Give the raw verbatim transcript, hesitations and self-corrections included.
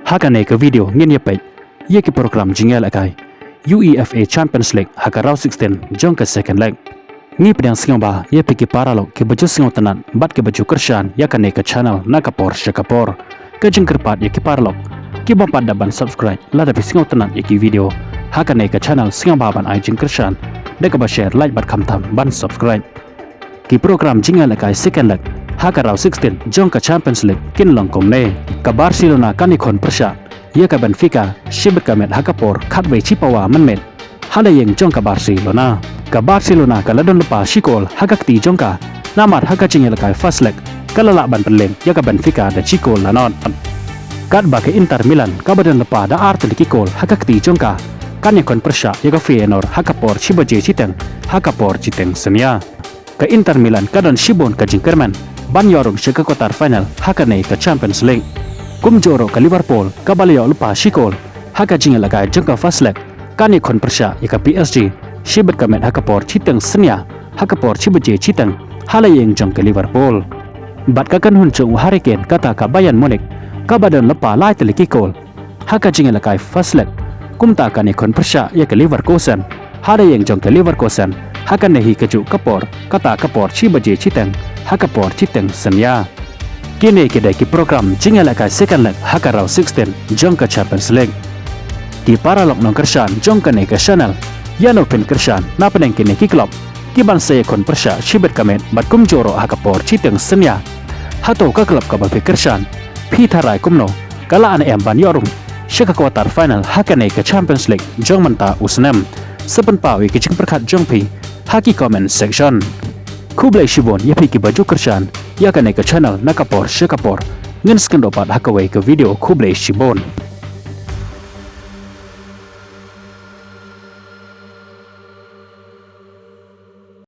Ha kane ka video ngin ïa peit ïa ki program jingïalehkai UEFA Champions League ha ka round sixteen jong ka second leg. Ngi pdiang sngewbha ïa phi ki paralok kiba ju sngewtynnat bad kiba ju kyrshan ïa kane ka channel na ka por sha ka por. Ka jingkyrpad ïa ki paralok kiba pat da ban subscribe lada phi sngewtynnat ïa ki video ha kane ka channel, sngewbha ban ai jingkyrshan da kaba share, like bad khamtam ban subscribe. Ki program jingïalehkai second leg ha ka round sixteen jong ka Champions League kin long kumne: ka Barcelona kan ïakhun pyrshah ïa ka Benfica shibit ka miet ha ka por khatwei shipawa mynmiet ha la ïing jong ka Barcelona. Ka Barcelona ka la don lypa shi kol ha ka kti jong ka, namar ha ka jingïalehkai first leg ka la lah ban pynleng ïa ka Benfica da shi kol la nod. Katba ka Inter Milan kaba don lypa da ar tylli ki kol ha ka kti jong ka, kan ïakhun pyrshah ïa ka Feyenoord ha ka por shi baje shiteng ha ka por shiteng synñia. Ka Inter Milan ka don shibun ka jingkyrmen ban ïoh rung sha ka quarter final ha kane ka Champions League. Kumjuh ruh ka Liverpool kaba la ïoh lypa shi kol ha ka jingïalehkai jong ka first leg, kan ïakhun pyrshah ïa ka P S G shibit ka miet ha ka por shiteng synñia ha ka por shi baje shiteng ha la ïing jong ka Liverpool. Bad ka kynhun jong u Harry Kane kata ka Bayern Munich kaba don lypa lai tylli ki kol ha ka jingïalehkai first leg, kumta kan ïakhun pyrshah ïa ka Leverkusen ha la ïing jong ka Leverkusen ha kane hi kajuh ka por, kata ka por shi baje shiteng ha ka por shiteng synñia. Kine ki dei ki program jingïalehkai second leg ha ka round sixteen jong ka Champions League. Ki paralok nongkyrshan jong kane ka channel, ïano phin kyrshan na pdeng kine ki club kiban sa ïakhun pyrshah shibit ka miet bad kumjuh ruh ha ka por shiteng synñia? Hato ka club kaba phi kyrshan, phi tharai kumno ka lah ne em ban ïoh rung sha ka quarter final ha kane ka Champions League jong mynta u snem? Sa pynpaw ïa ki jingpyrkhat jong phi ha ki comment section. Khublei shibun ïa phi kiba ju kyrshan ïa kane ka channel na ka por sha ka por. Ngin sa ïakynduh pat ha kawei ka video, khublei shibun.